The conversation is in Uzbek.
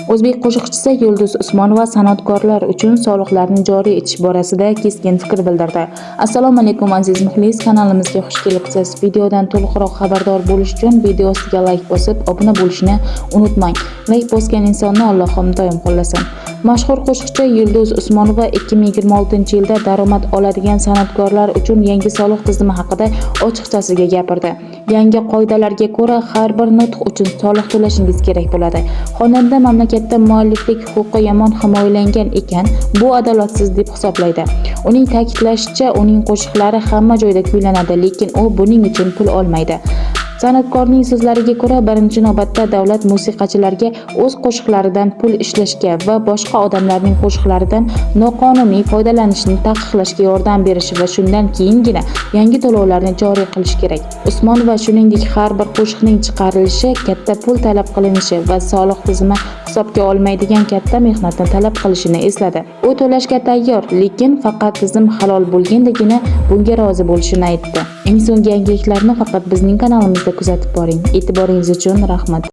O'zbek qo'shiqchisi Yulduz Usmonova san'atkorlar uchun soliqlarni joriy etish borasida keskin fikr bildirdi. Assalomu alaykum, aziz muxlis, kanalimizga xush kelibsiz. Videodan to'liqroq xabardor bo'lish uchun video ostiga layk bosib, obuna bo'lishni unutmang. Layk bosgan insonni Allohim doim qo'llasin. Mashhur qo'shiqchi Yulduz Usmonova 2026-yilda daromad oladigan san'atkorlar uchun yangi soliq tizimi haqida ochiqchasiga gapirdi. Yangi qoidalarga ko'ra, har bir nutq uchun soliq to'lashingiz kerak bo'ladi. Xonanda mamlakatda mualliflik huquqi yomon himoyalangan ekan, bu adolatsiz deb hisoblaydi. Uning ta'kidlashicha, uning qo'shiqlari hamma joyda kuylanadi, lekin u buning uchun pul olmaydi. San'atkorning so'zlariga ko'ra, birinchi navbatda davlat musiqachilarga o'z qo'shiqlaridan pul ishlashga va boshqa odamlarning qo'shiqlaridan noqonuniy foydalanishni taqiqlashga yordam berishi va shundan keyingina yangi to'lovlarni joriy qilish kerak. Usmonova shuningdek, har bir qo'shiqning chiqarilishi katta pul talab qilinishi va soliq tizimi hisobga olmaydigan katta mehnatni talab qilishini esladi. U to'lashga tayyor, lekin faqat tizim halol bo'lgandagina bunga rozi bo'lishini aytdi. Eng so'nggi yangiliklarni faqat bizning kanalimizda kuzatib boring. E'tiboringiz uchun rahmat.